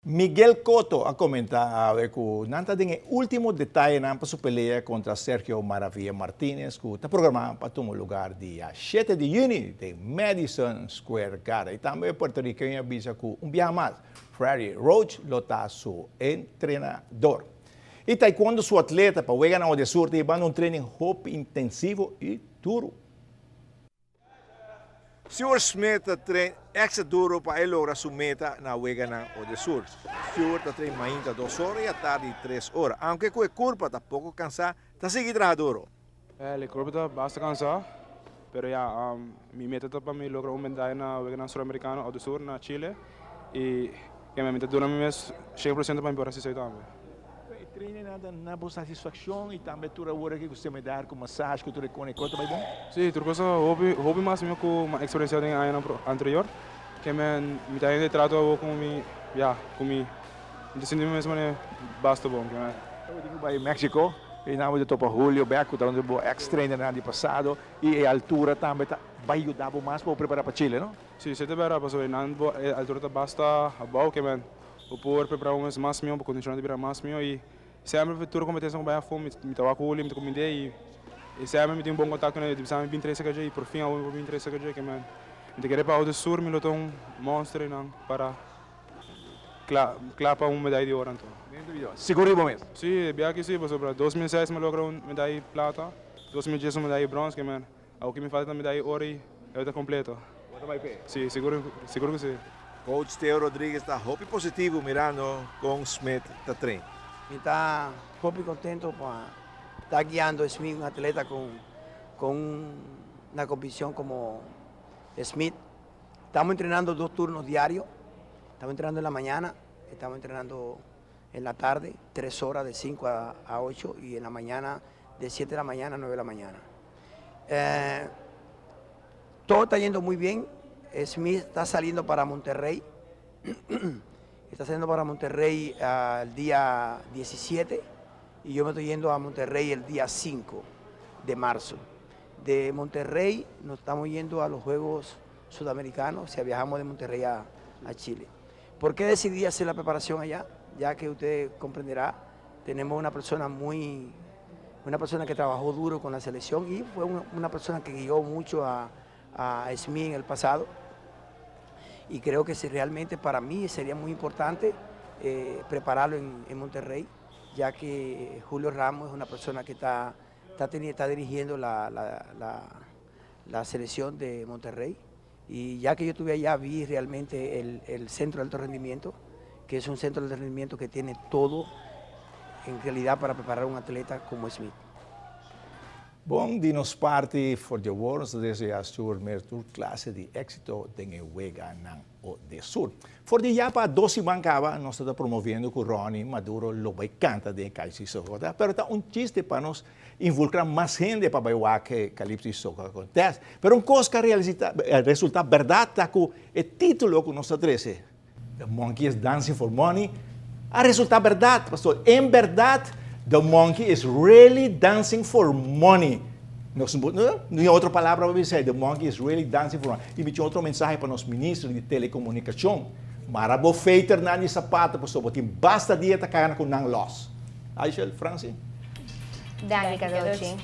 Miguel Cotto a comenta awe cu nan ta den e ultimo detayenan pa su pelea contra Sergio Maravilla Martinez cu ta programa pa tuma lugar dia 7 di juni den Madison Square Garden. Y tambe e puertorriqueño a bisa cu un biaha mas Freddie Roach lo ta su entrenador. Y taekwondo su atleta pa weganan Odesur ta hibando un training hopi intensivo y duro. Stuart Smith ta train extra duro pa e logra su meta na weganan Odesur. Stuart ta train mainta 2 ora y atardi 3 ora. Aunke cu e curpa ta poco cansa, ta sigui traha duro. E curpa ta basta cansa, pero ja, mi meta ta pa mi logra un medaya na Weganan Suramericano Odesur na Chile y cu mi ta duna mi mes 100% pa mi por haci tambe. E training ta na bo satisfaccion y tambe tur awor cu bo ta cu massage, cu tur con ta bay bon? Si, tur cos hopi hopi mas mi cu mi experiencia den aña anterior. Cu mi ta den trato cu mi, ja, cu mi mi ta sinti mes manera basta bon. Cu mi Bo bay Mexico y nan bo topa Julio Beck, cu ta un ex-trainer di pasado y e altura tambe ta bay yuda mas pa prepara pa Chile, no? Si, ta berdad, pasobra nan e altura ta basta abou cu men por prepara un mes mas miho, pa condiciona di bira mas miho y semper tur competencia cu bay afo, mi ta cu Julio, mi ta cu mi y semper mi tin un bon contacto cu ne, mi bin trece y por fin mi bin trece cu men. Mi ta kere pa Sur mi lo ta un monster nan pa cla pa un medaya di oro anto. Sigur bo mes? Si, biaha si, pasobra 2006 mi logra un medaya di plata, 2010 un medaya di brons, cu men, awor mi falta medaya di oro y ta completo. Si, sigur, sigur cu si. Coach Teo Rodriguez ta hopi positivo mirando con Smith ta train. Mi ta hopi contento pa ta guiando Smith, un atleta cu una competicion como Smith. Estamos entrenando dos turnos diarios. Estamos entrenando en la mañana, estamos entrenando en la tarde, 3 horas de 5 a 8 y en la mañana de 7 de la mañana a 9 de la mañana. Todo está yendo muy bien. Smith está saliendo para Monterrey. Está saliendo para Monterrey el día 17 y yo me estoy yendo a Monterrey el día 5 de marzo. De Monterrey nos estamos yendo a los Juegos Sudamericanos, o sea, viajamos de Monterrey a Chile. ¿Por qué decidí hacer la preparación allá? Ya que usted comprenderá, tenemos una persona que trabajó duro con la selección y fue una persona que guió mucho a Smith en el pasado. Y creo que si realmente para mí sería muy importante prepararlo en Monterrey, ya que Julio Ramos es una persona que está dirigiendo la selección de Monterrey. Y ya que yo estuve allá, vi realmente el centro de alto rendimiento, que es un centro de alto rendimiento que tiene todo en realidad para preparar un atleta como Smith. Bon, di nos parti for di awor, nos ta desea Stuart tur clase di exito den e weganan Odesur. For di ya pa 2 siman caba, nos ta promoviendo cu Ronnie Maduro lo bay canta den Calypso Soca. Pero ta un chiste pa nos involucra mas hende pa bay wak Calypso Soca Contest. Pero un cos cu resulta berdad ta cu e titulo cu nos a trece, "The Monkey is Dancing for Money", a resulta berdad. Pastor, en berdad, the monkey is really dancing for money. No, no, no otro palabra pa bisa, the monkey is really dancing for money. Y mi otro mensahe pa nos minister di telecomunicacion. Mara bo feiternan di sapato, pastor, bo tin basta dia ta cana cu nan los. Aishel, Franci. Danki, Cadochi.